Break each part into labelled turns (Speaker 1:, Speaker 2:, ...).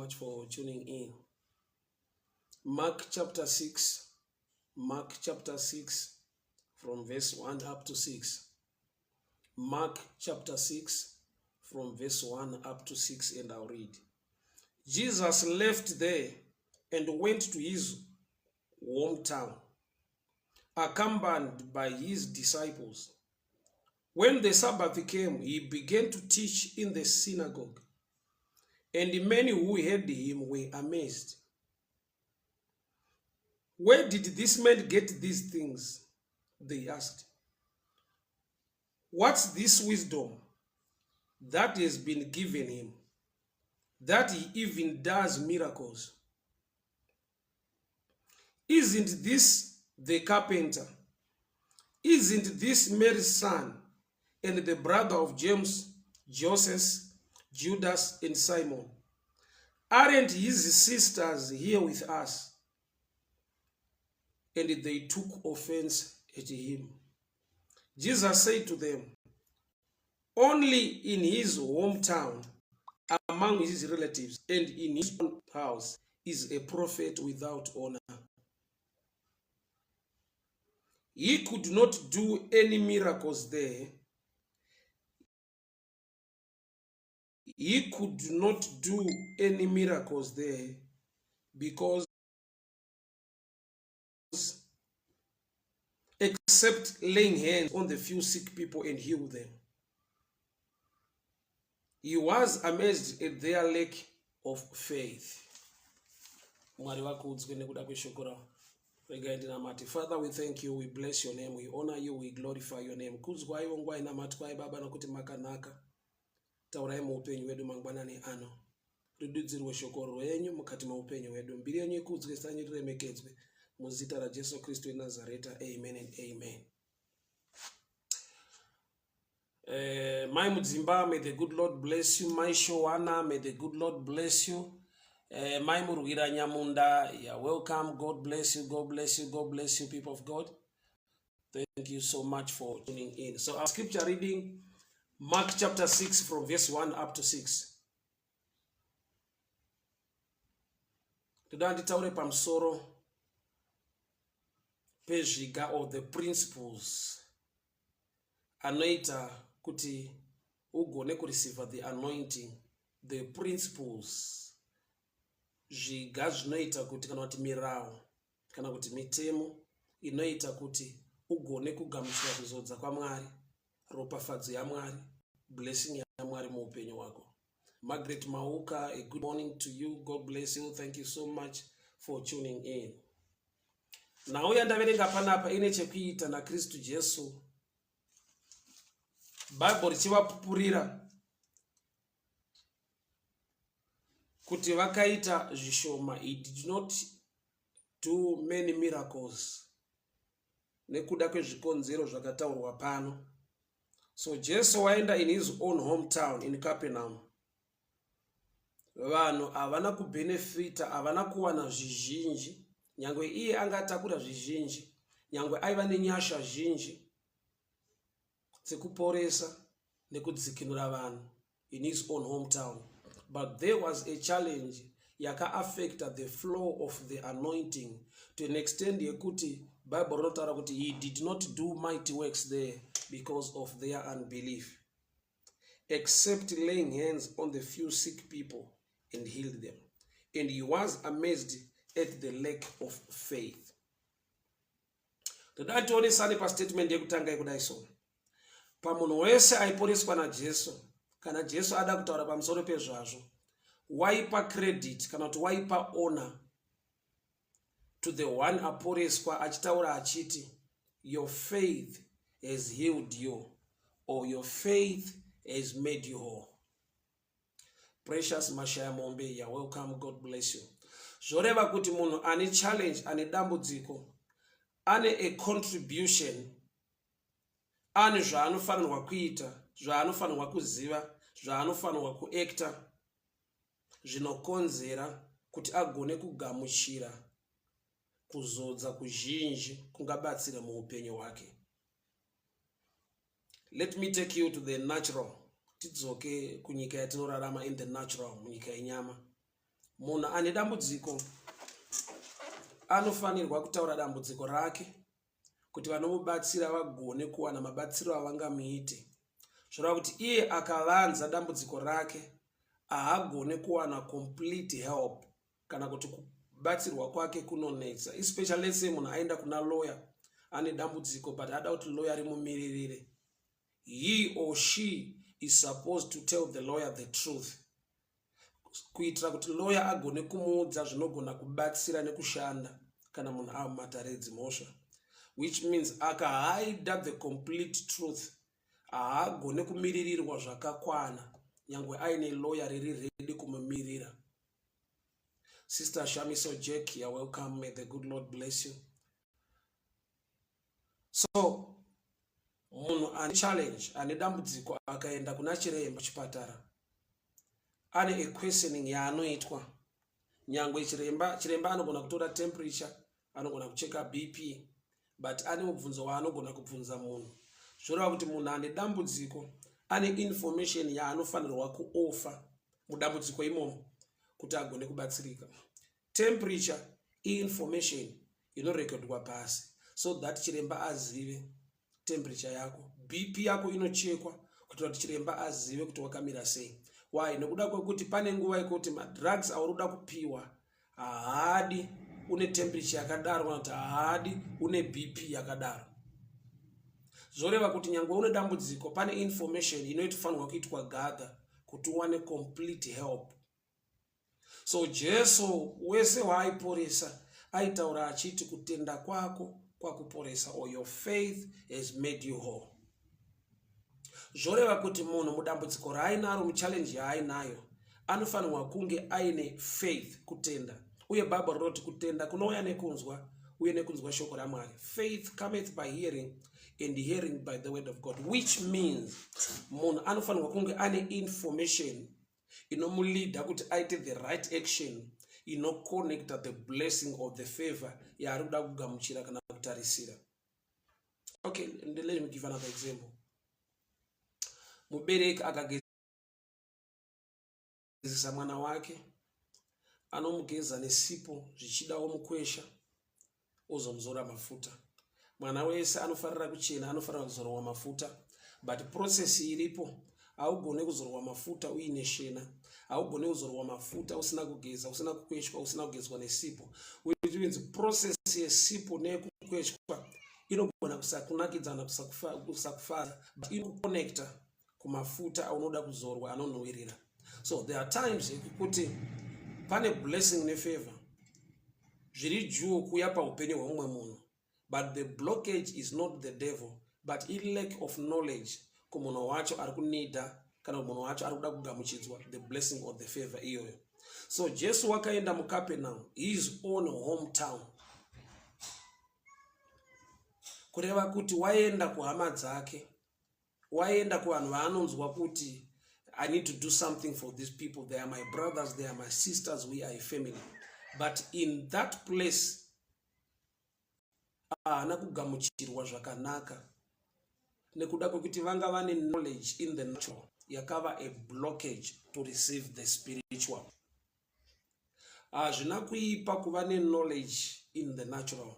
Speaker 1: much for tuning in. Mark chapter 6, Mark chapter 6 from verse 1 up to 6. Mark chapter 6 from verse 1 up to 6 and I'll read. Jesus left there and went to his hometown, accompanied by his disciples. When the Sabbath came, he began to teach in the synagogue, and many who heard him were amazed. Where did this man get these things? They asked. What's this wisdom that has been given him, that he even does miracles? Isn't this the carpenter? Isn't this Mary's son and the brother of James, Joseph, Judas, and Simon? Aren't his sisters here with us? And they took offense at him. Jesus said to them, Only in his hometown, among his relatives, and in his own house is a prophet without honor. He could not do any miracles there. He could not do any miracles there because except laying hands on the few sick people and heal them. He was amazed at their lack of faith. Mwari vakudzwe nekuda kweshoko ravo. Regai ndinamate. Father, we thank you, we bless your name, we honor you, we glorify your name. Kudzwai vongwai namatwai Baba nokuti makanaka. Taurai muupenyu hwedu mangwanani ano. Ridudzirwe shoko rwenyu mukati meupenyu hwedu. Mbiri yenyu ikudzwe, zita renyu riremekedzwe. Muzita raJesu Kristu weNazareta. Amen and amen. Mai Mudzimba, may the good Lord bless you. Mai Showana, may the good Lord bless you. Mai Murwira Nyamunda, you're welcome. God bless you. God bless you. God bless you, people of God. Thank you so much for tuning in. So our scripture reading, Mark chapter 6 from verse 1 up to 6. Toda nditaure pamusoro pezviga or the principles anoita kuti ugone kureceive the anointing, the principles, zviga zvinoita kuti kana kuti mirawo kana kuti mitemo inoita kuti ugone kugamuchira kuzodza kwaMwari, ropafadzo yaMwari, blessing yaMwari muupenyu hwako. Margaret Mauka, a good morning to you. God bless you. Thank you so much for tuning in. Nhau yandaverenga panapa ine chekuita naKristu Jesu. Bible richivapupurira kuti vakaita zvishoma. He did not do many miracles nekuda kwezvikonzero zvakataurwa pano. So Jesu waenda in his own hometown in Capernaum. Vanhu havana kubenefita, havana kuwana zvizhinji, nyangwe iye anga atakura zvizhinji, nyangwe aiva nenyasha zhinji dzekuporesa nekudzikinura vanhu in his own hometown, but there was a challenge yakaaffecta the flow of the anointing to an extent yekuti Bible rinotaura kuti he did not do mighty works there because of their unbelief, except laying hands on the few sick people and healed them, and he was amazed at the lack of faith. Toda tionesane pastatement yekutanga yekudai so. Pamunhu wese aiporeswa naJesu, kana Jesu ada kutaura pamusoro pezvazvo, waipa credit kana kuti waipa honor to the one aporeswa, achitaura achiti, your faith has healed you, or your faith has made you whole. Precious Mashaya Mombe, you're welcome. God bless you. Zvoreva kuti munhu ane challenge, ane dambudziko, ane a contribution, ane zvaanofanirwa kuita, zvaanofanirwa kuziva, zvaanofanirwa kuacta, zvinokonzera kuti agone kugamuchira kuzodza kuzhinji kungabatsira muupenyu hwake. Let me take you to the natural. Tidzoke kunyika yatinorarama in the natural, munyika yenyama. Munhu ane dambudziko anofanirwa kutaura dambudziko rake kuti vanomubatsira vagone kuwana mabatsiro avangamuite. Zvoreva kuti iye akavanza dambudziko rake haagone kuwana complete help kana kuti kubatsirwa kwake kunonetsa, especially let's say munhu aenda kuna lawyer ane dambudziko, but ada kuti lawyer rimumiririre. He or she is supposed to tell the lawyer the truth kuitira kuti lawyer agone kumuudza zvinogona kubatsira nekushanda kana munhu ava mumatare edzimhosva, which means akahaida the complete truth, haagone kumiririrwa zvakakwana nyangwe aine lawyer riri ready kumumirira. Sister Shamiso Jack, you're welcome. May the good Lord bless you. So munhu ane challenge, ane dambudziko, akaenda kuna chiremba chipatara, ane equestioning yaanoitwa. Nyangwe chiremba anogona kutora temperature, anogona kucheka BP, but ane mubvunzo waanogona kubvunza munhu. Zvoreva kuti munhu ane dambudziko ane information yaanofanirwa kuoffer mudambudziko imomo kuti agone kubatsirika. Temperature information inorekodwa pasi so that chiremba azive temperature yako. BP yako inochekwa kuitira kuti chiremba azive kuti wakamira sei. Why? Nekuda kwekuti pane nguva yekuti madrugs auri kuda kupiwa haadi une temperature yakadaro, kana kuti haadi une BP yakadaro. Zvoreva kuti nyange une dambudziko, pane information inotofanirwa kuitwa gather kuti uwane complete help. So Jesu wese waaiporesa aitaura achiti, "Kutenda kwako kwakuporesa," or "Your faith has made you whole." Zvoreva kuti munhu mudambudziko raainaro, muchallenge yaainayo, anofanirwa kunge aine faith, kutenda. Uye Bhaibheri rinoti kutenda kunouya nekunzwa, uye nekunzwa shoko raMwari. Faith cometh by hearing, and hearing by the word of God, which means munhu anofanirwa kunge ane information inomuleada kuti aite the right action inoconnecta the blessing or the favor yaari kuda kugamuchira kana kutarisira. Okay, let me give another example. Mubereki akagezesa mwana wake, anomugeza nesipo, zvichidawo mukwesha, ozomuzora mafuta. Mwana wese anofarira kuchena, anofarira kuzorwa mafuta, but process iripo, haugone kuzorwa mafuta uine shena, haugone kuzorwa mafuta usina kugeza, usina kukweshwa, usina kugezwa nesipo, which means process yesipo neyekukweshwa inogona kusakunakidzana, kusakufadza, but inokuconnecta kumafuta aunoda kuzorwa anonhuhwirira. So there are times yekuti pane blessing nefavor zviri due kuuya paupenyu hwemumwe munhu, but the blockage is not the devil, but ilack of knowledge kumunhu wacho ari kuneeda kana munhu wacho ari kuda kugamuchidzwa the blessing or the favor iyoyo. So Jesu wakaenda muCapernaum, his own hometown, kureva kuti waenda kuhama dzake, waenda kuvanhu vaanonzwa kuti, "I need to do something for these people. They are my brothers, they are my sisters, we are a family." But in that place haana kugamuchirwa zvakanaka nekuda kwekuti vanga vane knowledge in the natural yakava a blockage to receive the spiritual. Hazvina kuipa kuva neknowledge in the natural,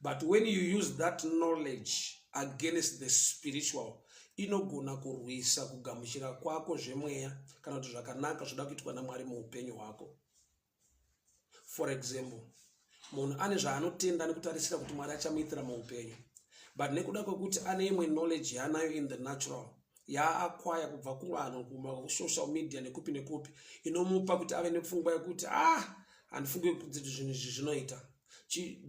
Speaker 1: but when you use that knowledge against the spiritual, inogona kurwisa kugamuchira kwako zvemweya kana kuti zvakanaka zvoda kuitwa naMwari muupenyu hwako. For example, munhu ane zvaanotenda nekutarisira kuti Mwari achamuitira muupenyu, but nekuda kwekuti ane imwe knowledge yaanayo in the natural yaacquire kubva kuvanhu, kumasocial media nekupi nekupi, inomupa kuti ave nepfungwa yekuti, "Ah, handifungi kuti zvinhu izvi zvinoita."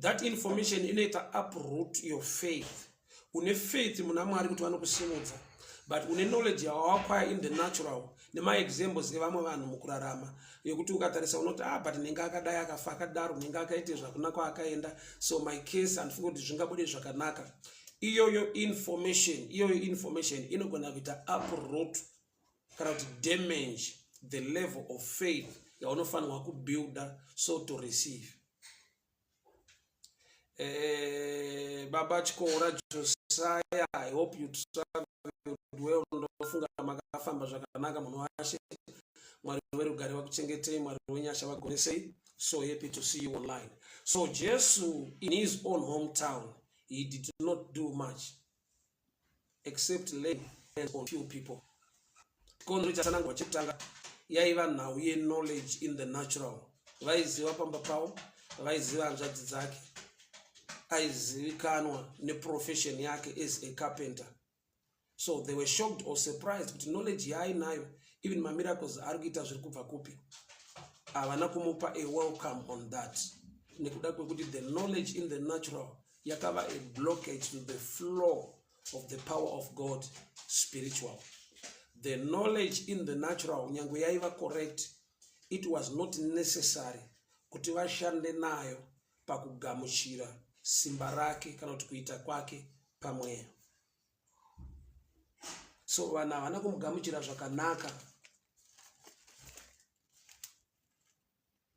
Speaker 1: That information inoita uproot your faith. Une faith muna Mwari kuti vanokusimudza, but une knowledge yawaaacquire in the natural nemaexamples evamwe vanhu mukurarama yekuti ukatarisa unoti, "Ah, but nenge akadai akafa akadaro, nenge akaite zvakuna kwaakaenda, so my case handifungi kuti zvingabude zvakanaka." Iyoyo information, iyoyo information inogona kuita uproot kana kuti damage the level of faith yaunofanirwa kubuilda so to receive. Baba Chikora Josiah, I hope you traveled well. Ndofunga makafamba zvakanaka, munhu washe. Mwari werugare vakuchengetei, Mwari wenyasha vagonesei. So happy to see you online. So Jesu in his own hometown, he did not do much except lay hands on few people. Chikonzero chatsanangurwa chekutanga yaiva nhau yeknowledge in the natural. Vaiziva pamba pavo, vaiziva hanzvadzi dzake, aizivikanwa neprofession yake as a carpenter. So they were shocked or surprised kuti knowledge yaainayo even mamiracles ari kuita zviri kubva kupi. Havana kumupa a welcome on that nekuda kwekuti the knowledge in the natural yakava a blockage to the flow of the power of God spiritual. The knowledge in the natural nyange yaiva correct, it was not necessary kuti vashande nayo pakugamuchira simba rake kana kuti kuita kwake pamweya. So vanhu havana kumugamuchira zvakanaka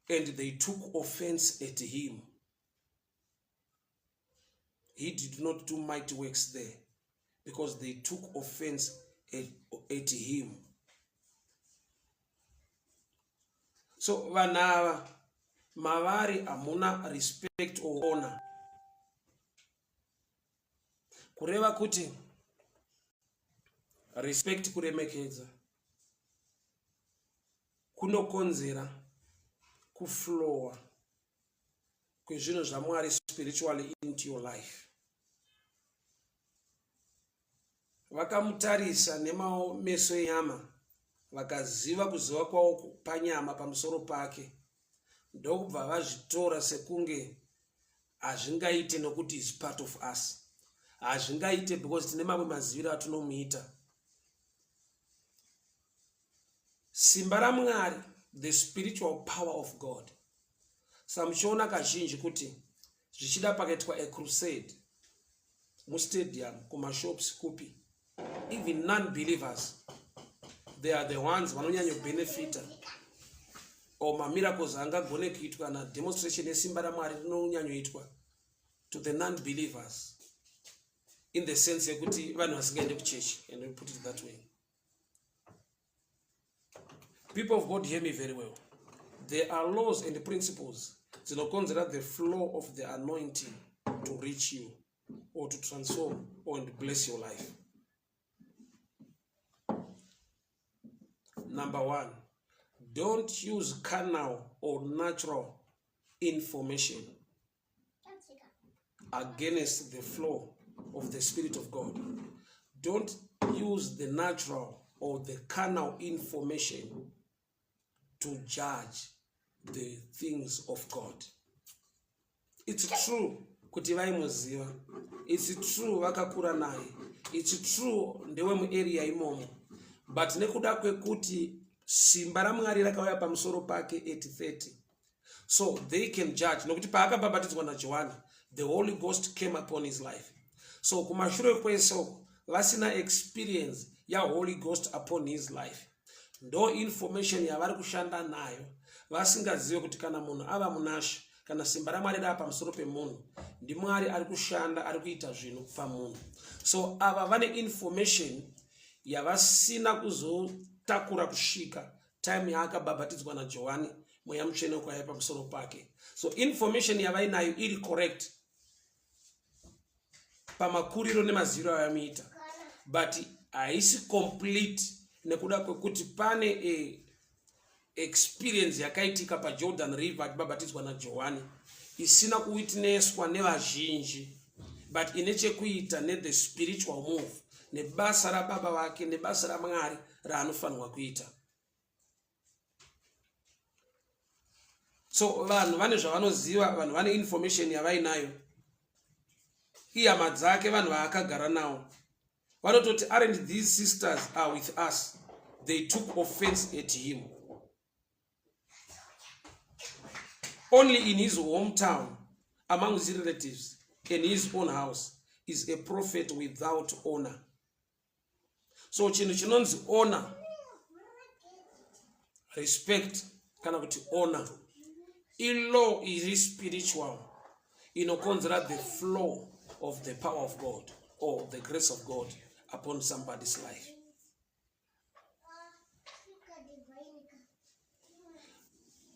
Speaker 1: and they took offense at him. He did not do mighty works there because they took offense at, at him. So vanhu ava mavari hamuna respect or honor. Kureva kuti respect kuremekedza kunokonzera kuflowa kwezvinhu zvaMwari spiritually into your life. Vakamutarisa nemameso enyama vakaziva kuziva kwavo panyama pamusoro pake ndokubva vazvitora sekunge hazvingaite nokuti is part of us hazvingaite because tine mamwe maziviro atinomuita Simba raMwari, the spiritual power of God. Samuchiona kazhinji kuti zvichida pakaitwa a crusade mustadium, kumashops kupi, even non-believers, they are the ones vanonyanyobenefita or mamiracles angagone kuitwa na demonstration yesimba raMwari rinonyanyoitwa to the non-believers in the sense yekuti vanhu vasingaende kuchechi and we put it that way. People of God, hear me very well. There are laws and principles dzinokonzera the flow of the anointing to reach you or to transform or and bless your life. Number one, don't use carnal or natural information against the flow of the Spirit of God. Don't use the natural or the carnal information to judge the things of God. It's true kuti vaimuziva. It's true vakakura naye. It's true ndewe muarea imomo. But nekuda kwekuti simba raMwari rakauya pamusoro pake at 30 so they can judge nokuti paakabhabhatidzwa najohani the Holy Ghost came upon his life. So kumashure kwese uko vasina experience yaHoly Ghost upon his life, ndo information yavari kushanda nayo, vasingazive kuti kana munhu ava munashe, kana simba raMwari raa pamusoro pemunhu, ndiMwari ari kushanda, ari kuita zvinhu pamunhu. So ava vane information yavasina kuzotakura kusvika time yaakabhabhatidzwa naJohani, Mweya Mutsvene ukauya pamusoro pake. So information yavainayo iri correct pamakuriro nemaziviro avamuita, but haisi complete nekuda kwekuti pane a experience yakaitika paJordan River achibhabhatidzwa naJohani isina kuwitnesswa nevazhinji, but ine chekuita nethe spiritual move nebasa rababa vake nebasa raMwari raanofanirwa kuita. So vanhu vane zvavanoziva, vanhu vane information yavainayo, ihama dzake, vanhu vaakagara nawo vanototi, aren't these sisters are with us? They took offense at him. Only in his hometown, among his relatives, in his own house, is a prophet without honor. So chinhu chinonzi honor, respect kana kuti honor, ilaw iri spiritual inokonzera the flow of the power of God or the grace of God upon somebody's life.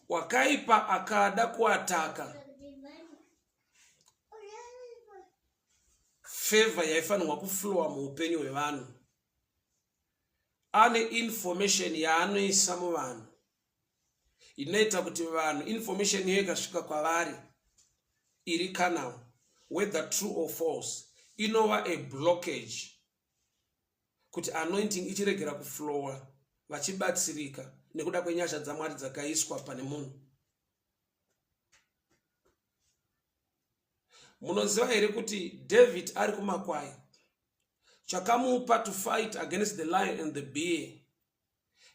Speaker 1: Wakaipa akada kuataka favor yaifanirwa kuflowa muupenyu hwevanhu ane information yaanoisa muvanhu inoita kuti vanhu information iyo ikasvika kwavari iri canal whether true or false inova a blockage kuti anointing ichiregera kuflowa vachibatsirika nekuda kwenyasha dzamwari dzakaiswa pane munhu. Munoziva here kuti David ari kumakwai chakamupa to fight against the lion and the bear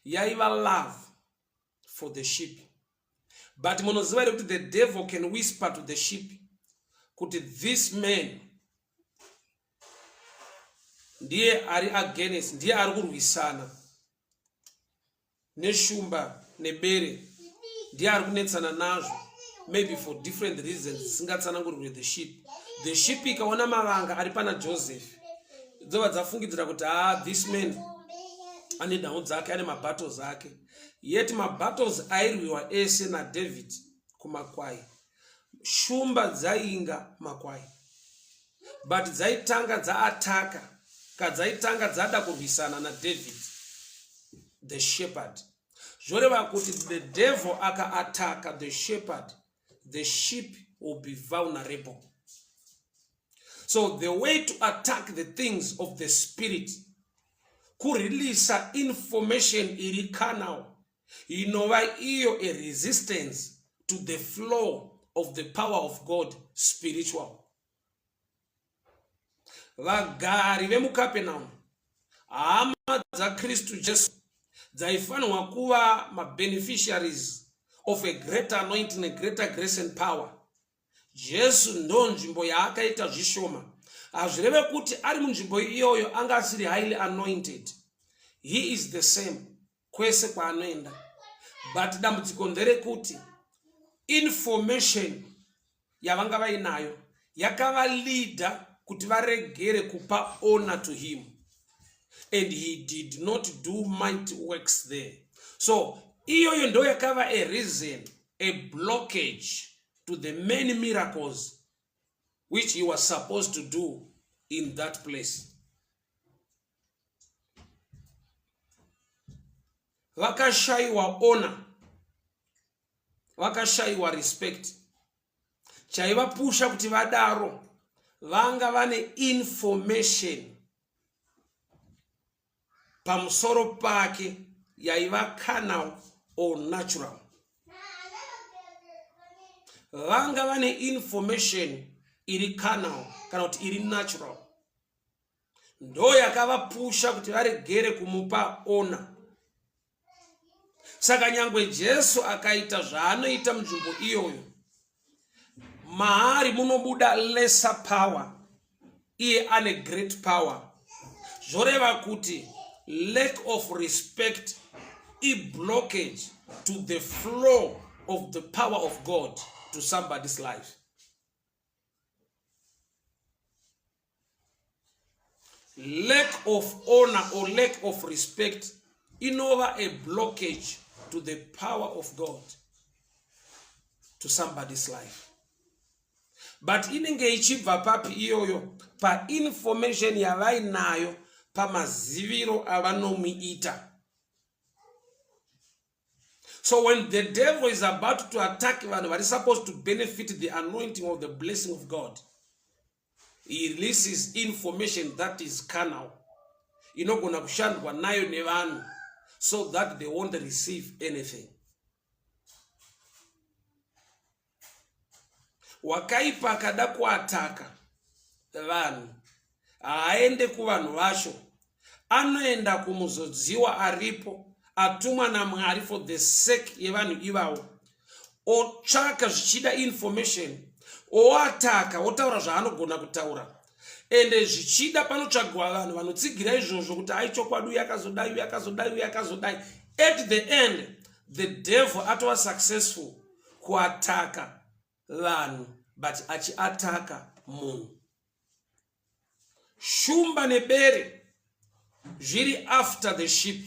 Speaker 1: yaiva love for the sheep but munoziva here kuti the devil can whisper to the sheep kuti this man ndiye ari against ndiye ari kurwisana neshumba nebere ndiye ari kunetsana nazvo maybe for different reasons dzisingatsanangurirwe the ship the ship ikaona mavanga ari pana joseph dzobva dzafungidzira kuti ah this man ane nhau dzake ane mabattles ake yet mabattles airwiwa ese nadavid kumakwai Shumba dzainga makwai but dzaitanga dzaataka kadzaitanga dzada kurwisana nadavid the shepherd zvoreva kuti the devil akaataka the shepherd the sheep will be vulnerable so the way to attack the things of the spirit kureleasa information iri carnal inova iyo a resistance to the flow of the power of God spiritual. Vagari vemuCapernaum, hama dzaKristu Jesu dzaifanirwa kuva mabeneficiaries of a greater anointing, a greater grace and power. Jesu ndo nzvimbo yaakaita zvishoma. Hazvireve kuti ari munzvimbo iyoyo anga asiri highly anointed. He is the same kwese kwaanoenda but dambudziko nderekuti information yavanga vainayo yakavalida kuti varegere kupa honor to him and he did not do mighty works there so iyoyo ndo yakava a reason a blockage to the many miracles which he was supposed to do in that place Vakashaiwa honor, vakashaiwa respect. Chaivapusha kuti vadaro vanga vane information pamusoro pake yaiva carnal or natural. Vanga vane information iri carnal kana kuti iri natural. Ndo yakavapusha kuti varegere kumupa ona. Saka nyangwe Jesu akaita zvaanoita munzvimbo iyoyo, maari munobuda lesser power, iye ane great power. Zvoreva kuti lack of respect iblockage to the flow of the power of God to somebody's life. Lack of honor or lack of respect inova a blockage to the power of God to somebody's life. But inenge ichibva papi iyoyo? Painformation yavainayo pamaziviro avanomuita. So when the devil is about to attack vanhu vari supposed to benefit the anointing of the blessing of God, he releases information that is carnal inogona kushandwa nayo nevanhu so that they won't receive anything. Wakaipa akada kuataka vanhu haaende kuvanhu vacho, anoenda kumuzodziwa aripo atumwa naMwari for the sake yevanhu ivavo, otsvaka zvichida information, oataka, otaura zvaanogona kutaura ende zvichida panotsvagwa vanhu vanotsigira izvozvo kuti ai chokwadi uyu akazodai uyu akazodai uyu akazodai. At the end the devil atova successful kuataka vanhu but achiataka munhu. Shumba nebere zviri after the ship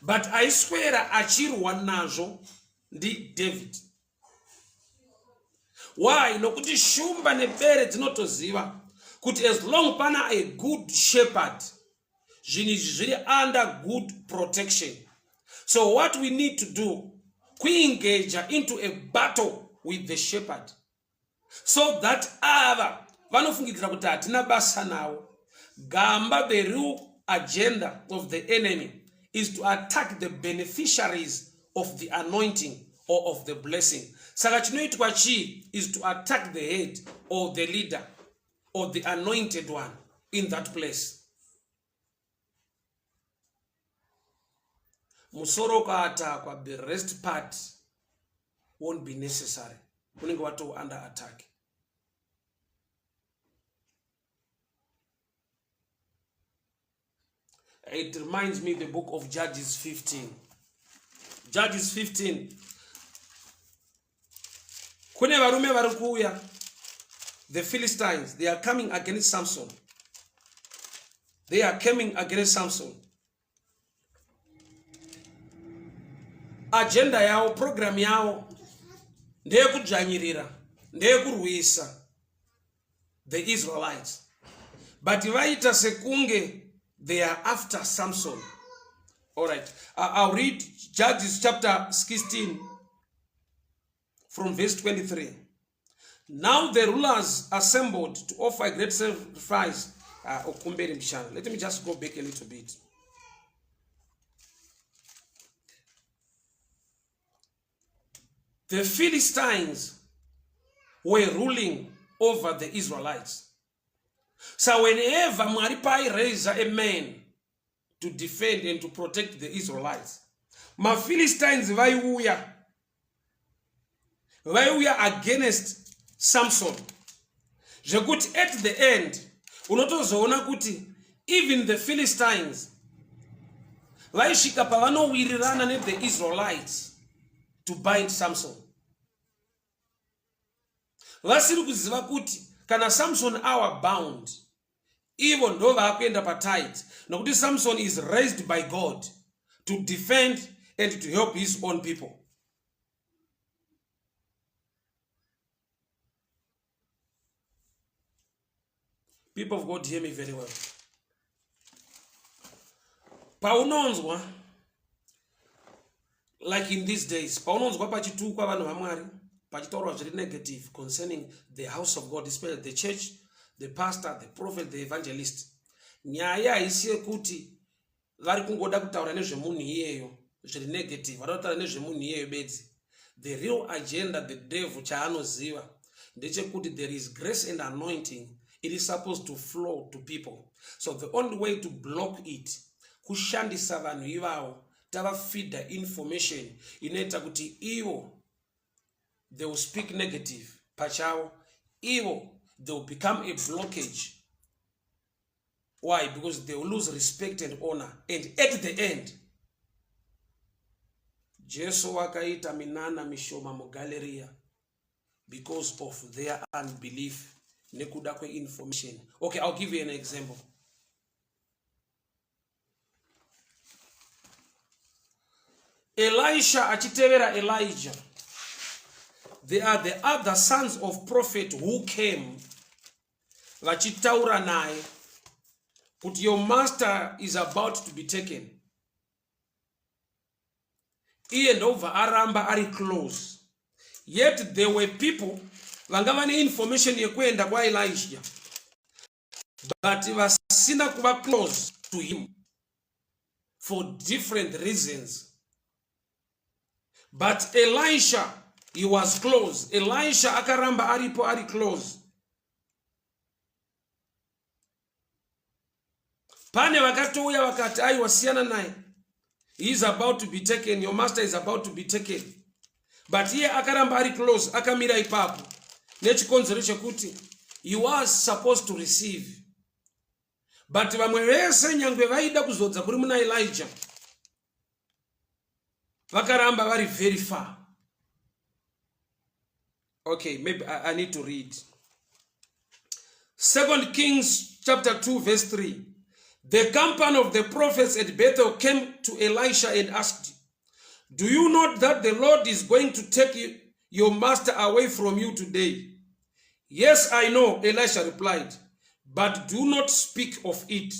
Speaker 1: but aiswera achirwa nazvo. ndiDavid. Why? Nokuti shumba nebere dzinotoziva kuti as long pana a good shepherd, zvinhu izvi zviri under good protection. So what we need to do kuengager into a battle with the shepherd so that ava vanofungidzira kuti hatina basa navo. Gamba, the real agenda of the enemy is to attack the beneficiaries of the anointing or of the blessing. Saka chinoitwa chii is to attack the head or the leader or the anointed one in that place. Musoro ukaatakwa, the rest part won't be necessary, unenge watoo under attack. It reminds me the book of Judges 15. Judges 15. Kune varume vari kuuya, the Philistines, they are coming against Samson. They are coming against Samson. Agenda yavo, program yavo ndeyekudzvanyirira, ndeyekurwisa the Israelites. But vaita sekunge they are after Samson. All right, I'll read Judges chapter 16 from verse 23. Now the rulers assembled to offer a great sacrifice. Okumberi mshana. Let me just go back a little bit. The Philistines were ruling over the Israelites. So whenever Mwari pai raised a man to defend and to protect the Israelites, maPhilistines vaiuya vaiuya against Samson, zvekuti at the end unotozoona kuti even the Philistines vaisvika pavanowirirana nethe Israelites to bind Samson, vasiri kuziva kuti kana Samson awa bound, ivo ndo vaakuenda patight, nokuti Samson is raised by God to defend and to help his own people. People of God, hear me very well. Paunonzwa, like in these days, paunonzwa pachitukwa vanhu vaMwari, pachitaurwa zviri negative concerning the house of God, especially the church, the pastor, the prophet, the evangelist, nyaya haisi yekuti vari kungoda kutaura nezvemunhu iyeyo zviri negative, vada kutaura nezvemunhu iyeyo bedzi. The real agenda, the devil chaanoziva ndechekuti there is grace and anointing, it is supposed to flow to people. So the only way to block it kushandisa vanhu ivavo, tavafeeda information inoita kuti ivo they will speak negative pachavo, ivo they will become a blockage. Why? Because they will lose respect and honor, and at the end Jesu wakaita minana mishoma muGaleriya because of their unbelief nekuda kweinformation. Okay, I'll give you an example. Elisha achitevera Elijah, they are the other sons of prophet who came vachitaura naye kuti your master is about to be taken. Iye ndobva aramba ari close, yet there were people vanga vane information yekuenda kwaElijah but vasina kuva close to him for different reasons. But Elisha, he was close. Elisha akaramba aripo, ari close. Pane vakatouya vakati, aiwa, siyana naye, he is about to be taken, your master is about to be taken. But iye akaramba ari close, akamira ipapo nechikonzero chekuti he was supposed to receive. But vamwe vese, nyangwe vaida kuzodza kuri muna Elijah, vakaramba vari very far. Okay, maybe I need to read Second Kings chapter 2 verse 3. The company of the prophets at Bethel came to Elisha and asked, Do you know that the Lord is going to take you, your master away from you today? Yes, I know, Elisha replied, but do not speak of it.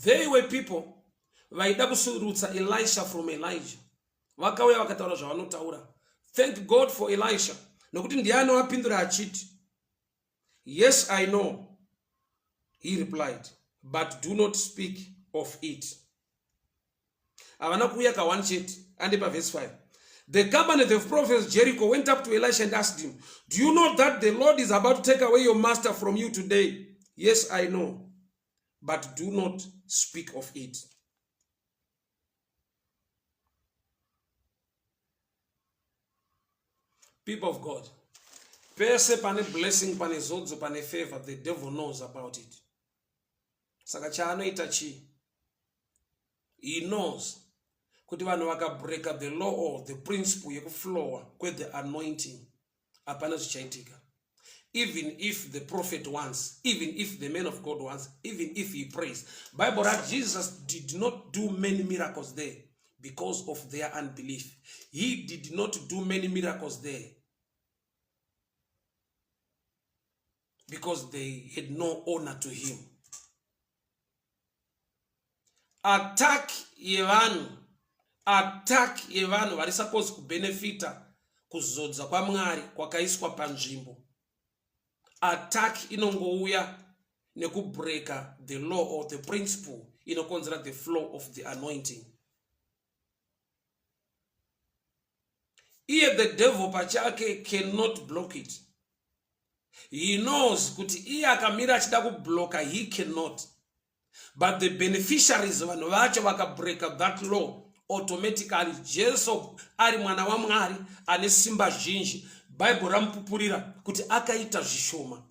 Speaker 1: They were people vaida kusurutsa Elisha from Elijah. Vakauya vakataura zvavanotaura. Thank God for Elisha. Nokuti ndiye anovapindura achiti, Yes, I know, he replied, but do not speak of it. Havana kuuya ka one chete, ande pa verse 5. The company of prophets Jericho went up to Elisha and asked him, Do you know that the Lord is about to take away your master from you today? Yes, I know, but do not speak of it. People of God, pese pane blessing, pane zodzo, pane favor, the devil knows about it. Saka chaanoita chii? He knows kuti vanhu vakabreaka the law or the principle yekuflowa kwethe anointing hapana zvichaitika even if the prophet wants even if the man of god wants even if he prays bible rat jesus did not do many miracles there because of their unbelief he did not do many miracles there because they had no honor to him Attack yevanhu attack yevanhu vari supposed kubenefita kuzodza kwaMwari kwakaiswa panzvimbo. Attack inongouya nekubreaka the law or the principle inokonzera the flow of the anointing. Iye the devil pachake cannot block it. He knows kuti iye akamira achida kubloka he cannot. But the beneficiaries vanhu vacho vakabreaka that law automatically Jesu ari mwana waMwari ane simba zhinji. Bible ramupupurira kuti akaita zvishoma.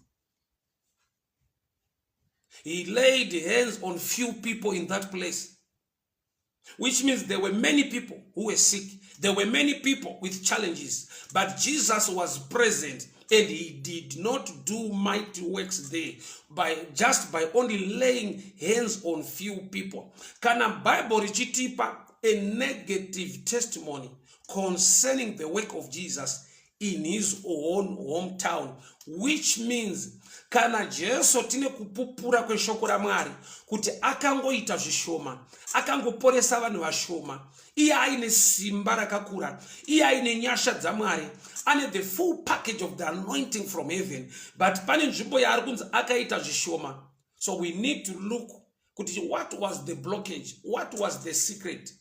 Speaker 1: He laid hands on few people in that place. Which means there were many people who were sick. There were many people with challenges. But Jesus was present and he did not do mighty works there by just by only laying hands on few people. Kana Bible richitipa a negative testimony concerning the work of Jesus in his own hometown which means kana Jesu tine kupupura kweshoko raMwari kuti akangoita zvishoma akangoporesa vanhu vashoma iye aine simba rakakura iye aine nyasha dzaMwari ane the full package of the anointing from heaven but pane nzvimbo yaari kunzi akaita zvishoma so we need to look kuti what was the blockage what was the secret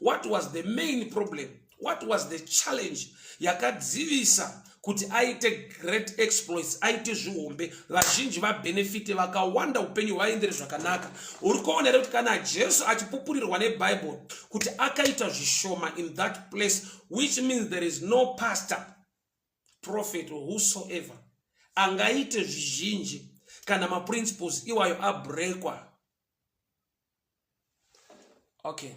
Speaker 1: What was the main problem? What was the challenge yakadzivisa kuti aite great exploits aite zvihombe vazhinji vabenefite vakawanda upenyu hwaendere zvakanaka uri kuona here kuti kana jesu achipupurirwa nebhaibheri kuti akaita zvishoma in that place which means there is no pastor prophet or whosoever angaite zvizhinji kana maprinciples iwayo abrekwa Okay.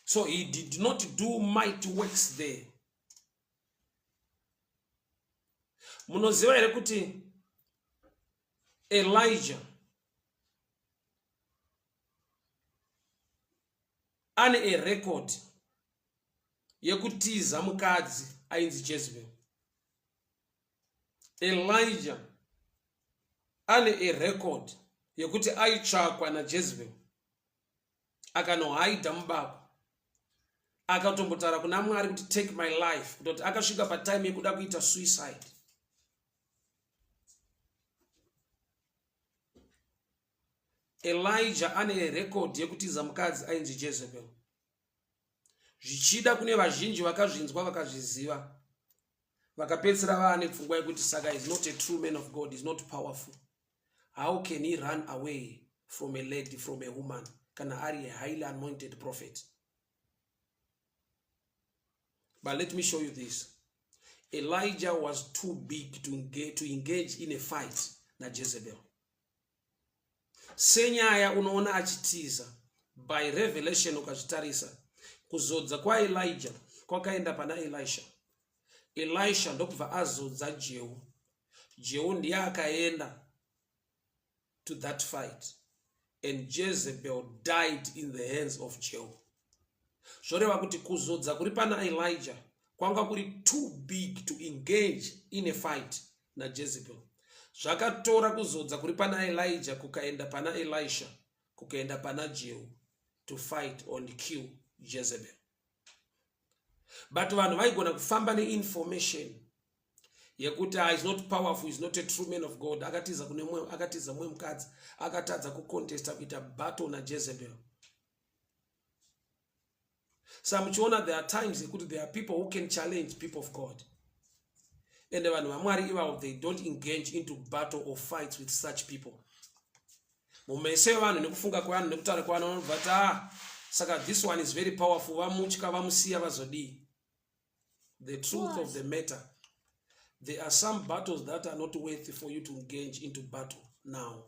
Speaker 1: So he did not do mighty works there. Munoziva here kuti Elijah ane a record yekutiza mukadzi ainzi Jezebel. Elijah ane a record yekuti aitsvakwa naJezebel akanohaidha mubako akatombotaura kuna Mwari kuti take my life kutoti akasvika patime yekuda kuita suicide. Elijah ane record yekutiza mukadzi ainzi Jezebel. Zvichida kune vazhinji vakazvinzwa vakazviziva vakapedzisira vaane pfungwa yekuti saka is not a true man of God, is not powerful. How can he run away from a lady, from a woman, kana ari a highly anointed prophet? But let me show you this. Elijah was too big to engage, to engage in a fight na Jezebel. Senyaya unoona achitiza by revelation ukazvitarisa kuzodza kwaElijah kwakaenda pana Elisha. Elisha ndokubva azodza Jehu. Jehu ndiye akaenda to that fight. And Jezebel died in the hands of Jehu. Zvoreva kuti kuzodza kuri pana Elijah kwanga kuri too big to engage in a fight naJezebel. Zvakatora kuzodza kuri pana Elijah kukaenda pana Elisha kukaenda pana Jehu to fight on kill Jezebel. But vanhu vaigona kufamba neinformation yekuti ah, is not powerful, is not a true man of God. Akatiza kune mumwe, akatiza mumwe mukadzi, akatadza kucontesta kuita battle naJezebel. Sa muchiona there are times yekuti there are people who can challenge people of God. Ende vanhu vaMwari ivavo, they don't engage into battle or fights with such people. Mumeso evanhu nekufunga kwevanhu nekutaura kwevanhu vanobva ti ah, saka this one is very powerful, vamutya, vamusiya, vazodii. The truth of the matter, there are some battles that are not worth for you to engage into battle now.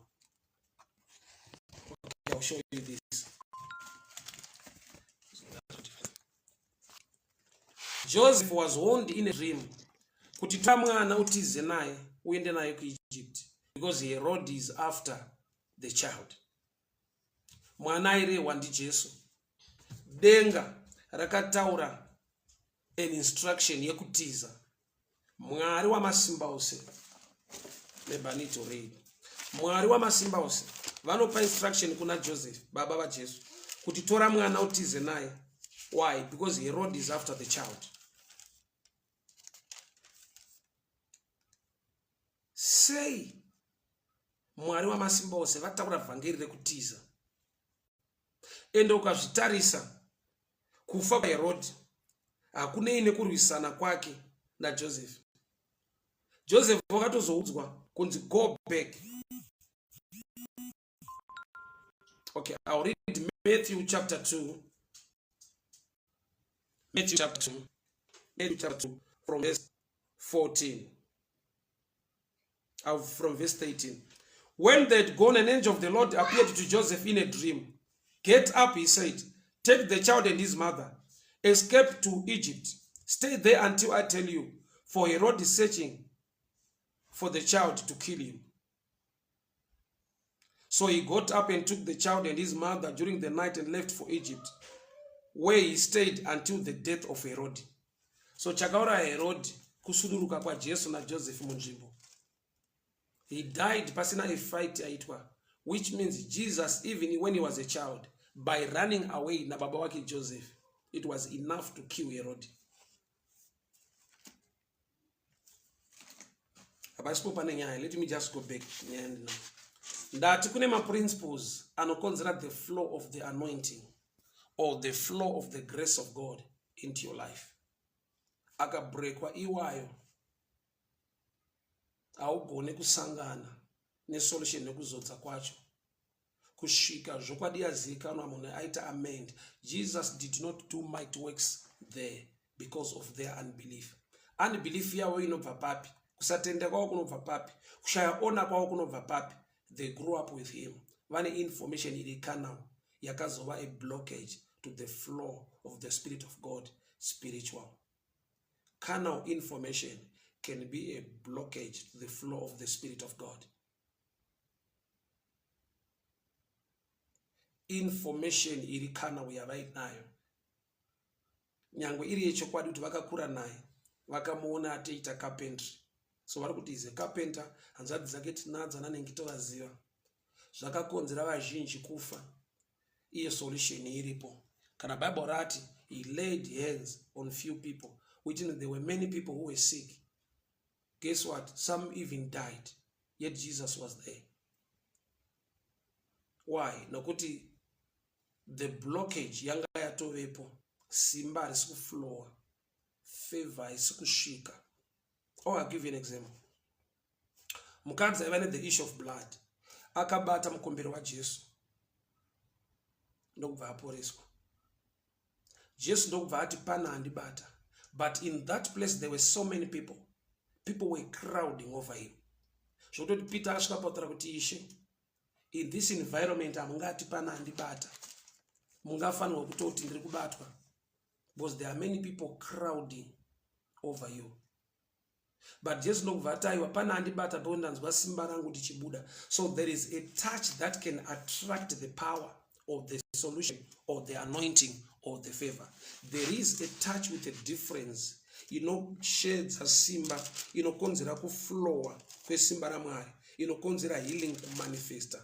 Speaker 1: Okay, I'll show you this. Joseph was warned in a dream kuti tora mwana utize naye uende naye kuEgypt because Herod is after the child. Mwana airehwa ndiJesu. Denga rakataura an instruction yekutiza. Mwari wamasimba ose, maybe I need to read. Mwari wamasimba ose vanopa instruction kuna Joseph, baba vaJesu, kuti tora mwana utize naye. Why? Because Herod is after the child. Sei Mwari wamasimba ose vataura vhangeri rekutiza? Ende ukazvitarisa, kufa kwaHerod hakunei nekurwisana kwake naJoseph. Joseph wakatozoudzwa kunzi go back. Okay, I'll read Matthew chapter 2. Matthew chapter 2. Matthew chapter 2 from verse 14. From verse 13. When they had gone, an angel of the Lord appeared to Joseph in a dream. Get up, he said, take the child and his mother, escape to Egypt. Stay there until I tell you, for Herod is searching for the child to kill him. So he got up and took the child and his mother during the night and left for Egypt, where he stayed until the death of Herod. So chakauraya Herod kusuduruka kwaJesu naJoseph munzvimbo. He died pasina a fight yaitwa, which means Jesus, even when he was a child, by running away nababa wake Joseph, it was enough to kill Herod. Hapasipo pane nyaya. Let me just go back. Nyaya ndinayo. Ndati kune maprinciples anokonzera the flow of the anointing or the flow of the grace of God into your life. Akabrekwa iwayo, haugone kusangana nesolution nekuzodza kwacho kusvika zvokwadi yazivikanwa, munhu aita amend. Jesus did not do might works there because of their unbelief. Unbelief yavo inobva papi? Kusatenda kwavo kunobva papi? Kushaya ona kwavo kunobva papi? They grew up with him, vane information iri carnal yakazova a blockage to the flow of the Spirit of God. Spiritual carnal information can be a blockage to the flow of the Spirit of God. Information iri carnal yavainayo, nyangwe iri yechokwadi kuti vakakura naye, vakamuona atoita carpentry, so vari kuti is a carpenter, hanzvadzi dzake tinadzo, ananenge tovaziva. Zvakakonzera vazhinji kufa. Iye solution iripo. Kana Bible rati he laid hands on few people, which means there were many people who were sick. Guess what? Some even died, yet Jesus was there. Why? Nokuti the blockage yanga yatovepo, simba harisi kuflowa, favor haisi kusvika. Oh, I'll give you an example. Mukadzi aiva nethe issue of blood akabata mukombero waJesu ndokubva aporeswa. Jesu ndokubva ati pana andibata, but in that place there were so many people. People were crowding over him, zvokutoti Peter asvika pautaura kuti, Ishe, in this environment hamungati pana andibata, mungafanirwa kutoti ndiri kubatwa because there are many people crowding over you. But Jesu ndokubva ati aiwa pane andibata pekuti ndanzwa simba rangu tichibuda. So there is a touch that can attract the power or the solution or the anointing or the favor. There is a touch with a difference inoshedza simba, inokonzera kuflowa kwesimba raMwari, inokonzera healing kumanifesta.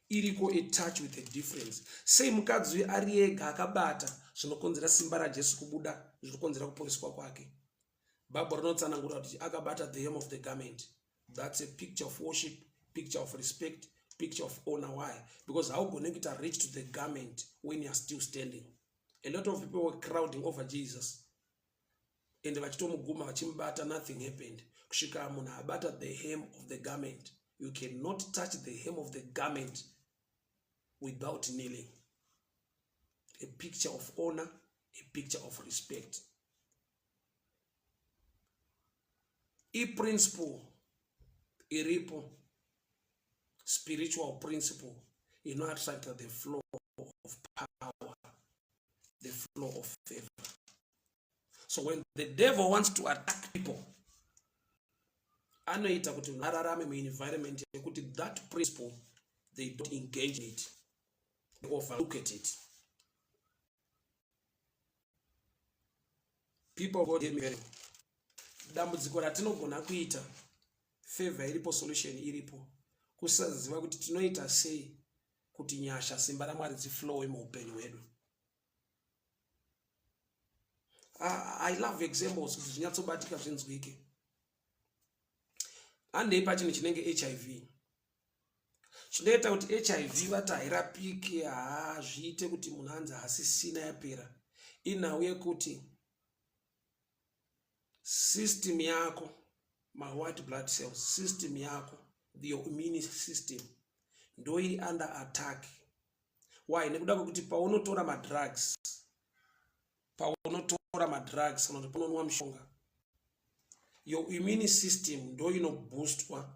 Speaker 1: Iriko a touch with a difference. Sei mukadzi uyu ari ega akabata zvinokonzera simba raJesu kubuda, zvinokonzera kuporeswa kwake. Bible rinotsanangura kuti akabata the hem of the garment. That's a picture of worship, picture of respect, picture of honor. Why? Because haugone kuita reach to the garment when you are still standing. A lot of people were crowding over Jesus and vachitomuguma vachimubata, nothing happened kusvika munhu abata the hem of the garment. You cannot touch the hem of the garment without kneeling. A picture of honor, a picture of respect. Iprinciple iripo, spiritual principle inoattracta the flow of power, the flow of favor. So when the devil wants to attack people, anoita kuti munhu ararame muenvironment yekuti that principle they don't engage in it, they overlook at it. People God hear me very well. Dambudziko ratinogona kuita, favor iripo, solution iripo, kusaziva kuti tinoita sei kuti nyasha, simba raMwari dziflowe muupenyu hwedu. I love examples kuti zvinyatsobatika zvinzwike. Handei pachinhu chinenge HIV. Chinoita kuti HIV vati hairapike, haa zviite kuti munhu anzi haasisina yapera, inhau yekuti system yako, mawhite blood cells, system yako, your immune system ndoiri under attack. Why? Nekuda kwekuti paunotora madrugs, paunotora madrugs kana kuti paunonwa mushonga, your immune system ndo inoboostwa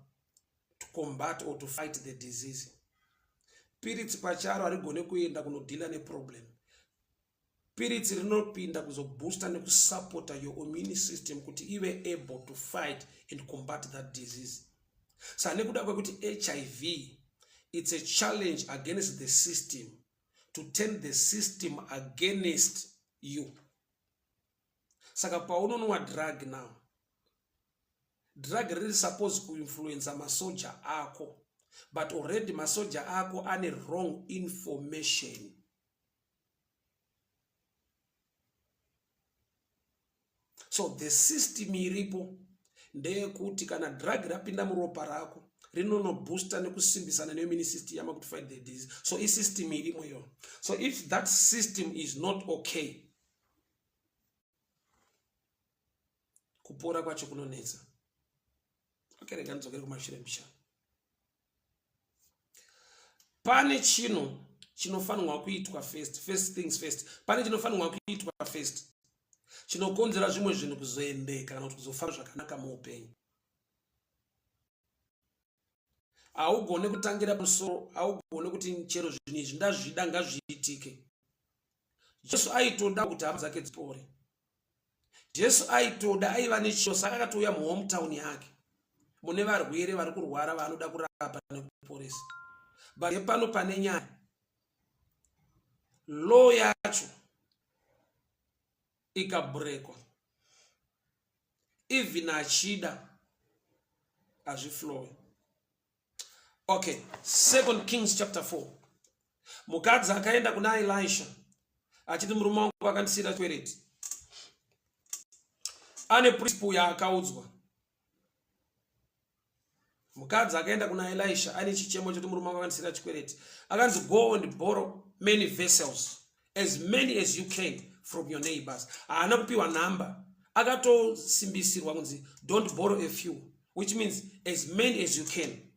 Speaker 1: to combat or to fight the disease. Piritsi pacharo harigone kuenda kunodhila neproblem. Piritsi rinopinda kuzoboosta nekusapota your immune system kuti ive able to fight and combat that disease. Sa nekuda kwekuti HIV, it's a challenge against the system, to turn the system against you. Saka paunonwa drug now, drug riri suppose kuinfluenza masoja ako, but already masoja ako ane wrong information. So the system iripo ndeyekuti kana drug rapinda muropa rako, rinonoboosta nekusimbisana neimmune system yama kuti fight the disease. So isystem irimo iyoyo. So if that system is not okay, kupora kwacho kunonetsa. Okay, rega ndidzokere kumashure mbichana. Pane chinhu chinofanirwa kuitwa first, first things first. Pane chinofanirwa kuitwa first chinokonzera zvimwe zvinhu kuzoendeka kana kuti kuzofamba zvakanaka muupenyu. Haugone kutangira pamusoro, haugone kuti chero zvinhu izvi ndazvida ngazviitike. Jesu aitoda kuti hama dzake dzipore. Jesu aitoda, aiva nechido, saka akatouya muhometown yake mune varwere vari kurwara vaanoda kurapa nekuporesa. But hepano pane nyaya, law yacho ikabhurekwa, even achida hazviflowe. Okay, Second Kings chapter 4. Mukadzi akaenda kuna Elisha achiti murume wangu akandisiira chikwereti. Ane principle yaakaudzwa. Mukadzi akaenda kuna Elisha ane chichemo chekuti murume wangu akandisiira chikwereti. Akanzi go and borrow many vessels, as many as you can from your neighbors. Haana kupiwa number, akatosimbisirwa kunzi don't borrow a few, which means as many as you can.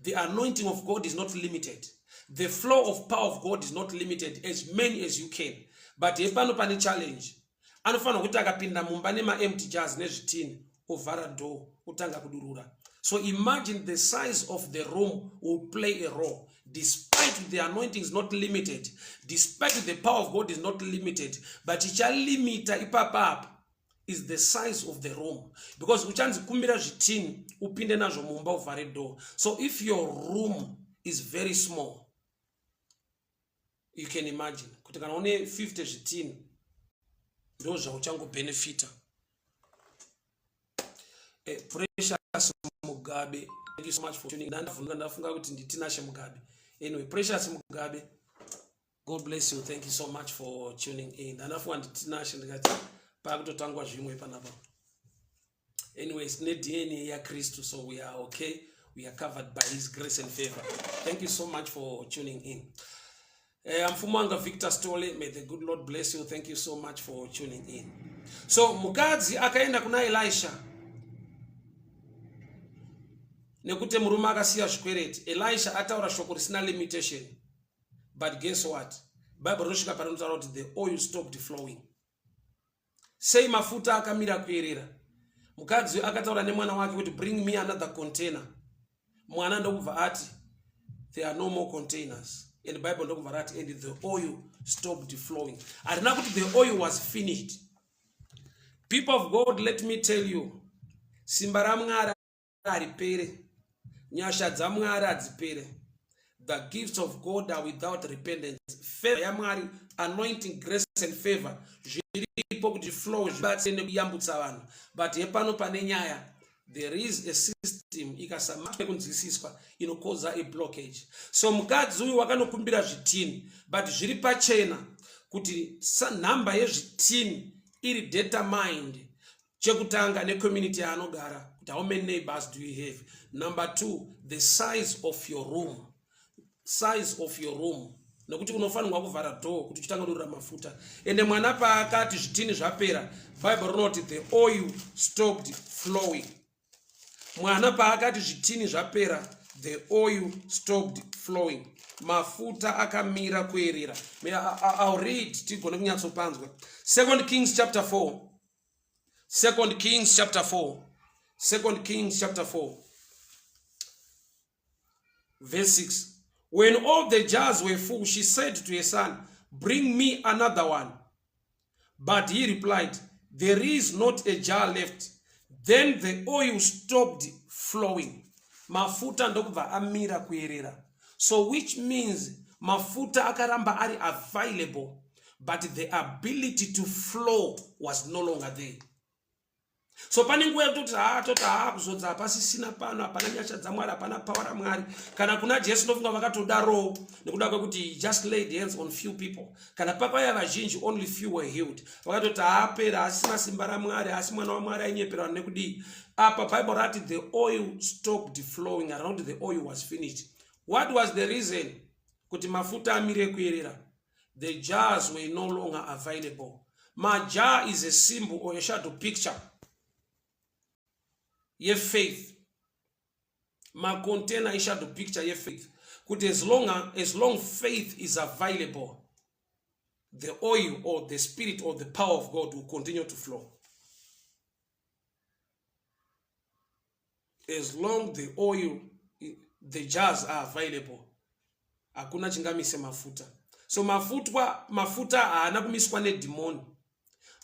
Speaker 1: The anointing of God is not limited, the flow of power of God is not limited, as many as you can. But hepano pane challenge. Anofanira kuti akapinda mumba nemaempty jars nezvitini, ovhara door, otanga kudurura. So imagine the size of the room will play a role. Despite the anointing is not limited, despite the power of God is not limited, but ichalimita ipapapa. is the size of the room because uchanzi kumbira zvitini upinde nazvo mumba uvhare door. So if your room is very small, you can imagine kuti kana une 50 zvitini ndo zvauchangobenefita. Eh, Precious Mugabe, thank you so much for tuning. Ndafunga ndafunga kuti ndiTinashe Mugabe. Anyway, Precious Mugabe, God bless you. Thank you so much for tuning in. Ndanafunga ndiTinashe ndikati pakutotangwa zvimwe panapa. Anyways, tine DNA yaKristu, so we are okay. We are covered by his grace and favor. Thank you so much for tuning in. Mfumanga Victor Stole, may the good Lord bless you. Thank you so much for tuning in. So mukadzi akaenda kuna Elisha nekuti murume akasiya zvikwereti. Elisha ataura shoko risina limitation. But guess what? Bible rinosvika parinotaura kuti the oil stopped flowing. Sei mafuta akamira kuyerera? Mukadzi uyu akataura nemwana wake kuti bring me another container. Mwana ndokubva ati there are no more containers. And Bible ndokubva rati and the oil stopped flowing. Harina kuti the oil was finished. People of God, let me tell you, simba raMwari haripere, nyasha dzaMwari hadzipere. The gifts of God are without repentance. Favor yaMwari, anointing, grace and favor zviripo kuti flow zvibatsire nekuyambutsa vanhu, but hepano pane nyaya. There is a system ikasamatwa kunzwisiswa inokoza a blockage. So mukadzi uyu wakanokumbira zvitini, but zviri pachena kuti nhamba yezvitini iri determined chekutanga necommunity yaanogara, kuti how many neighbors do you have. Number two, the size of your room, size of your room, nekuti unofanirwa kuvhara door kuti uchitanga kudurura mafuta. Ende mwana paakati zvitini zvapera, Bible rinoti the oil stopped flowing. Mwana paakati zvitini zvapera, the oil stopped flowing, mafuta akamira kuerera. I'll read tigone kunyatsopanzwa. Second Kings chapter 4, Second Kings chapter 4, Second Kings chapter 4 verse 6. When all the jars were full, she said to her son, "Bring me another one." But he replied, "There is not a jar left." Then the oil stopped flowing. Mafuta ndokubva amira kuyerera. So which means mafuta akaramba ari available, but the ability to flow was no longer there. So pane nguva yekutoti haa, toti haa, kuzodza hapasisina pano, hapana nyasha dzaMwari, hapana power raMwari. Kana kuna Jesu ndofunga vakatodarowo, nekuda kwekuti he just laid hands on few people. Kana pakauya vazhinji, only few were healed. Vakatoti haapera, asina simba raMwari, asi mwana waMwari ainyepera vanhu nekudii. Apa Bible rati the oil stopped flowing, harina kuti the oil was finished. What was the reason kuti mafuta amire kuyerera? The jars were no longer available. Majar is a symbol or a shadow picture yefaith. Macontainer ishadow picture yefaith, kuti as long faith is available, the oil or the spirit or the power of God will continue to flow. As long the oil, the jars are available, hakuna chingamise mafuta. So mafutwa, mafuta haana kumiswa nedhimoni.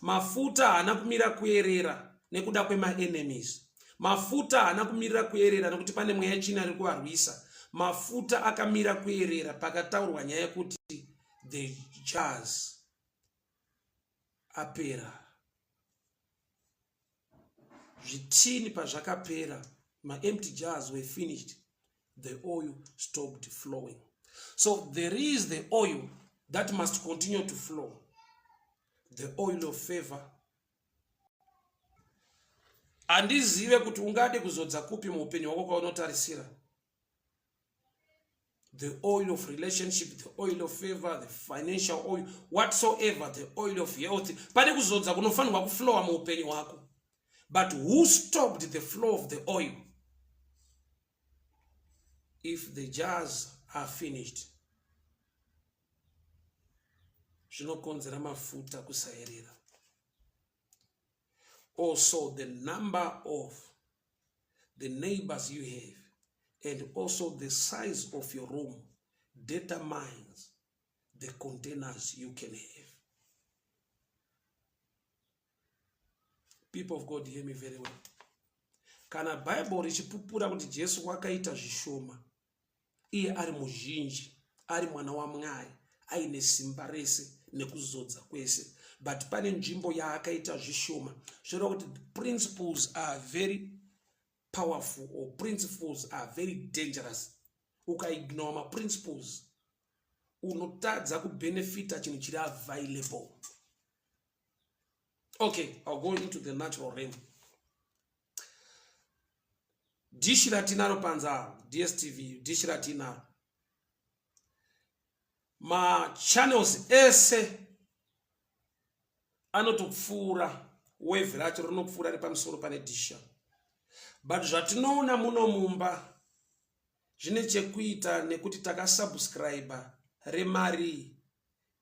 Speaker 1: Mafuta haana kumira kuerera nekuda kwemaenemies. Mafuta haana kumirira kuerera nekuti pane mweya china iri kuvarwisa. Mafuta akamira kuerera pakataurwa nyaya yekuti the jars apera. Zvitini pazvakapera, maempty jars were finished, the oil stopped flowing. So there is the oil that must continue to flow, the oil of favor. Handizive kuti ungade kuzodza kupi muupenyu hwako kwaunotarisira. The oil of relationship, the oil of favor, the financial oil, whatsoever, the oil of health. Pane kuzodza kunofanirwa kuflowa muupenyu hwako, but who stopped the flow of the oil? If the jars are finished, zvinokonzera mafuta kusaerera. Also the number of the neighbors you have and also the size of your room determines the containers you can have. People of God, hear me very well. Kana Bible richipupura kuti Jesu wakaita zvishoma, iye ari muzhinji, ari mwana waMwari, aine simba rese nekuzodza kwese, but pane nzvimbo yaakaita zvishoma, zvoreva kuti principles are very powerful or principles are very dangerous. Ukaignore maprinciples unotadza kubenefita chinhu chiri available. Okay, I'll go into the natural realm. Dishi ratinaro panza DSTV, dishi ratinaro, machannels ese anotopfuura, wave racho rinopfuura repamusoro pane disha, but zvatinoona muno mumba zvine chekuita nekuti takasubscribe remari.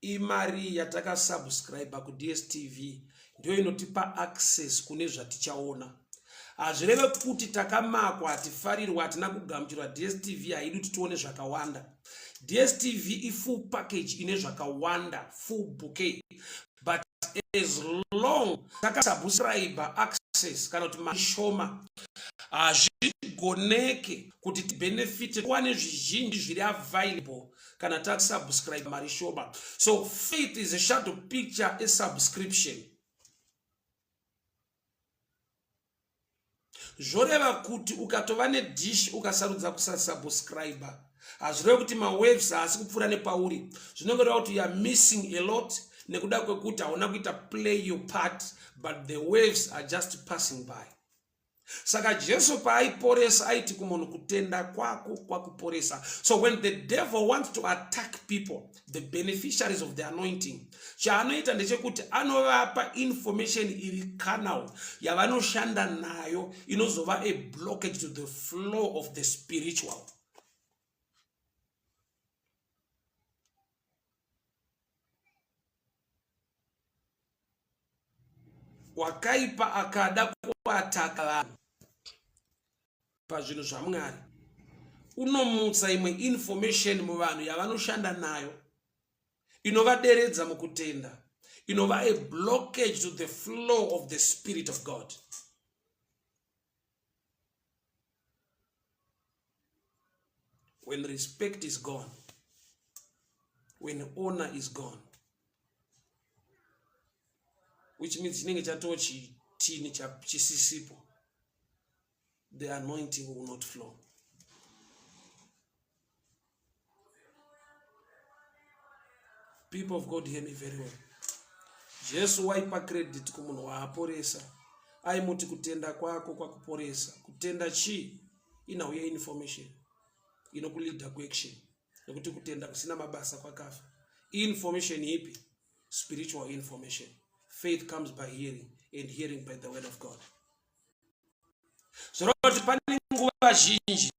Speaker 1: Imari yatakasubscribe kuDSTV ndiyo inotipa access kune zvatichaona. Hazvireve kuti takamakwa, hatifarirwa, hatina kugamuchirwa. DStv haidi kuti tione zvakawanda. DStv ifull package ine zvakawanda, full bouquet, but as long takasubscribe access kana kuti mashoma, hazvigoneke kuti tibenefite tiwane zvizhinji zviri available kana tasubscribe mari shoma. So faith is a shadow picture, a subscription. Zvoreva kuti ukatova nedish ukasarudza kusasubscribe, hazvireve kuti mawaves haasi kupfuura nepauri. Zvinongoreva kuti you are missing a lot nekuda kwekuti hauna kuita play your part, but the waves are just passing by. Saka Jesu paaiporesa aiti kumunhu, kutenda kwako kwakuporesa. So when the devil wants to attack people, the beneficiaries of the anointing, chaanoita ndechekuti anovapa information iri carnal yavanoshanda nayo, inozova a blockage to the flow of the spiritual. Wakaipa akada kuataka vanhu pazvinhu zvaMwari, unomutsa imwe information muvanhu yavanoshanda nayo inovaderedza mukutenda, inova a blockage to the flow of the spirit of God. When respect is gone, when honor is gone, which means chinenge chatoo chitini chisisipo, the anointing will not flow. People of God, hear me very well. Jesu waipa credit kumunhu waaporesa, aimuti kutenda kwako kwakuporesa. Kutenda chii? Inhau yeinformation inokuleada kuaction, nekuti kutenda kusina mabasa kwakafa. Information ipi? Spiritual information. Faith comes by hearing, and hearing by the word of God. Zvoreva kuti pane nguva zhinji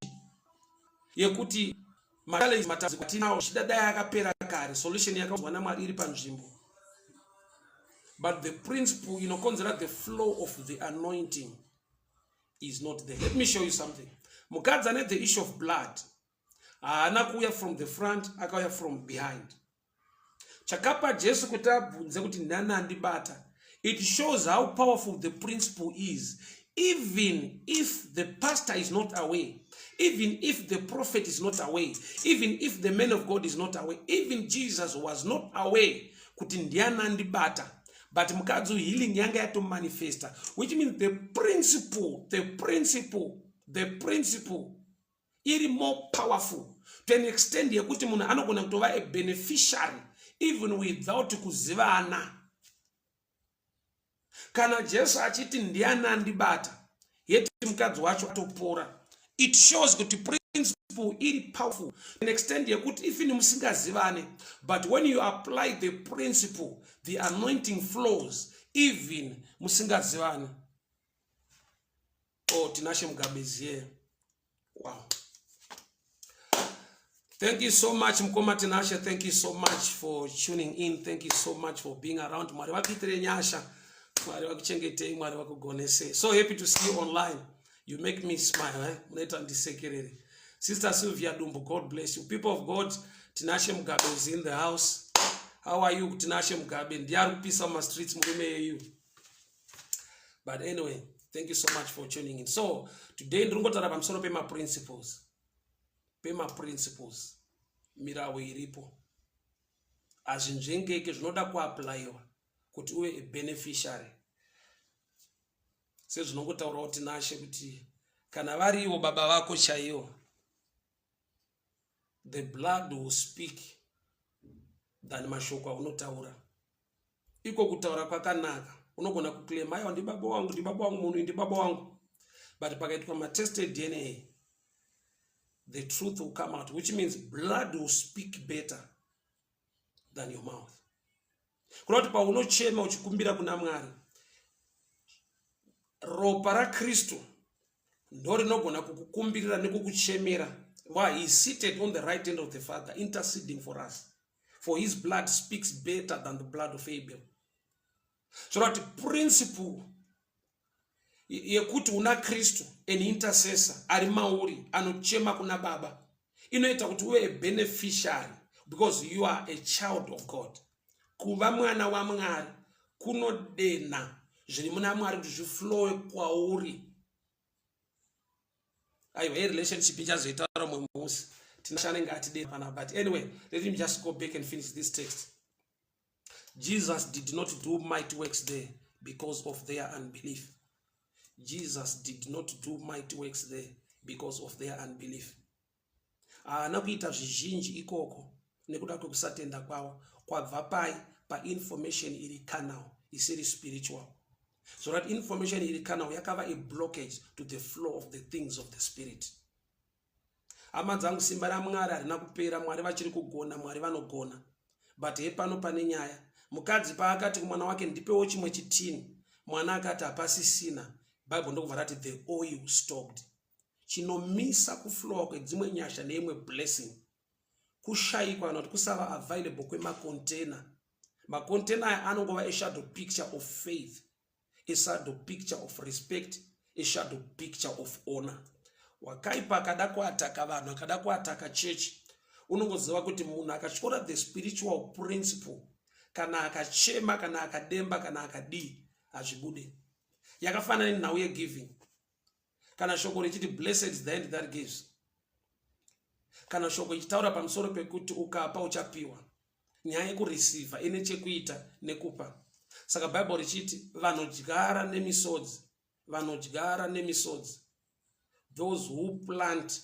Speaker 1: yekuti machallenges, matambudziko atinawo, zvichida dai akapera kare, solution yakauzwa naMwari iri panzvimbo, but the principle inokonzera the flow of the anointing is not there. Let me show you something. Mukadzi ane the issue of blood haana kuuya from the front, akauya from behind. Chakapa Jesu kuti abvunze kuti ndani andibata, it shows how powerful the principle is. Even if the pastor is not aware, even if the prophet is not aware, even if the man of God is not aware, even Jesus was not aware kuti ndiani andibata, but mukadzi healing yanga yatomanifesta, which means the principle, the principle, the principle iri more powerful to an extent yekuti munhu anogona kutova a beneficiary even without kuzivana. Kana Jesu achiti ndiani andibata, yeti mukadzi wacho atopora, it shows kuti principle iri powerful an extent yekuti even musingazivane, but when you apply the principle, the anointing flows even musingazivane. Oh, Tinashe Mugabe is here. Wow. Thank you so much, Mukoma Tinashe. Thank you so much for tuning in. Thank you so much for being around. Mwari vakuitire nyasha. Mwari vakuchengetei, Mwari vakugonese. So happy to see you online. You make me smile, eh? Munoita ndisekerere. Sister Sylvia Dumbu, God bless you. People of God, Tinashe Mugabe is in the house. How are you, Tinashe Mugabe? Ndiye ari kupisa mumastreets murume yeyu. But anyway, thank you so much for tuning in. So today ndiri kungotaura pamusoro pemaprinciples, pemaprinciples, mirawo iripo. Hazvinzvengeke, zvinoda kuaplayiwa kuti uve a beneficiary. Sezvinongotaurawo Tinashe kuti kana variwo baba vako chaiwo, the blood will speak than mashoko aunotaura. Iko kutaura kwakanaka, unogona kuclaima, "Aiwa, ndibaba wangu, ndibaba wangu, munhu ndibaba wangu," but pakaitwa matest eDNA, the truth will come out, which means blood will speak better than your mouth. Kuda kuti paunochema uchikumbira kuna Mwari, ropa raKristu ndo rinogona kukukumbirira nekukuchemera. Why? He is seated on the right hand of the Father, interceding for us, for his blood speaks better than the blood of Abel. Zvoreva kuti principle yekuti una Kristu, an intercessor ari mauri anochema kuna Baba, inoita kuti uve a beneficiary because you are a child of God. Kuva mwana waMwari kunodena zviri muna Mwari kuti zviflowe kwauri. Aiwa, yerelationship ichazoitaura mumwe musi, tinashanenge atide pana. But anyway, let me just go back and finish this text. Jesus did not do mighty works there because of their unbelief. Jesus did not do mighty works there because of their unbelief. Haana kuita zvizhinji ikoko nekuda kwekusatenda kwavo. Kwabva pai? Painformation iri carnal, isiri spiritual. So that information iri carnal yakava a blockage to the flow of the things of the spirit. Hama dzangu, simba raMwari harina kupera. Mwari vachiri kugona, Mwari vanogona. But hepano pane nyaya. Mukadzi paakati kumwana wake, "Ndipewo chimwe chitini," mwana akati, "Hapasisina." Bhaibheri ndokubva rati the oil stopped. Chinomisa kuflowa kwedzimwe nyasha neimwe blessing kushayikwa kana kuti kusava available kwemakontena. Makontena aya anongova a shadow picture of faith, a shadow picture of respect, a shadow picture of honor. Wakaipa akada kuataka vanhu, akada kuataka chechi, unongoziva kuti munhu akatyora the spiritual principle, kana akachema, kana akademba, kana akadii, hazvibude. Yakafanana nenhau yegiving. Kana shoko richiti, "Blessed is the hand that gives," kana shoko ichitaura pamusoro pekuti ukapa uchapiwa, nyaya yekureceiva ine chekuita nekupa. Saka Bhaibheri richiti vanodyara nemisodzi, vanodyara nemisodzi, those who plant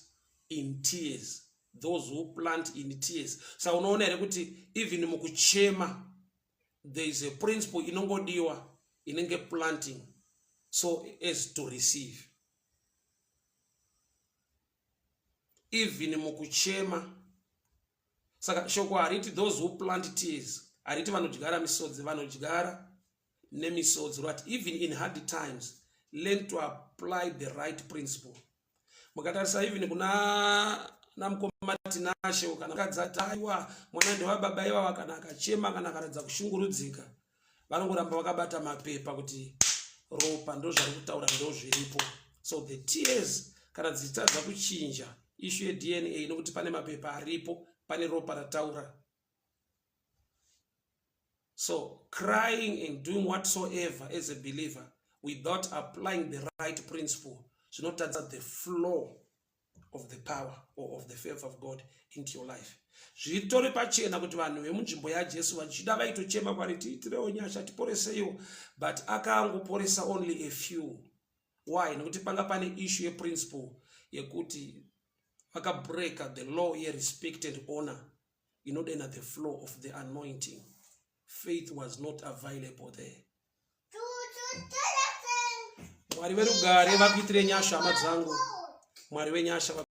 Speaker 1: in tears, those who plant in tears. Saka unoona here kuti even mukuchema there is a principle inongodiwa inenge planting so as to receive? Even mukuchema. Saka shoko hariti those who plant tears, hariti vanodyara misodzi, vanodyara nemisodzi. Rati even in hard times, learn to apply the right principle. Mukatarisa even kuna namukoma Tinashe, kana mukadzi ati, "Aiwa, mwana ndewababa ivava," kana akachema, kana akaratidza kushungurudzika, vanongoramba vakabata mapepa kuti ropa ndo zvari kutaura, ndo zviripo. So the tears kana dzichitadza kuchinja issue yeDNA, nokuti pane mapepa aripo, pane ropa rataura. So crying and doing whatsoever as a believer without applying the right principle zvinotadza the flow of the power or of the favor of God into your life. Zvitori pachena kuti vanhu vemunzvimbo yaJesu vachida vaitochema kwari, "Tiitirewo nyasha, tiporeseiwo," but akangoporesa only a few. Why? Nekuti panga pane issue yeprinciple yekuti vakabreaka the law yerespect and honor inodena the flow of the anointing. Faith was not available there. Mwari verugare vakuitire nyasha, hama dzangu. Mwari wenyasha.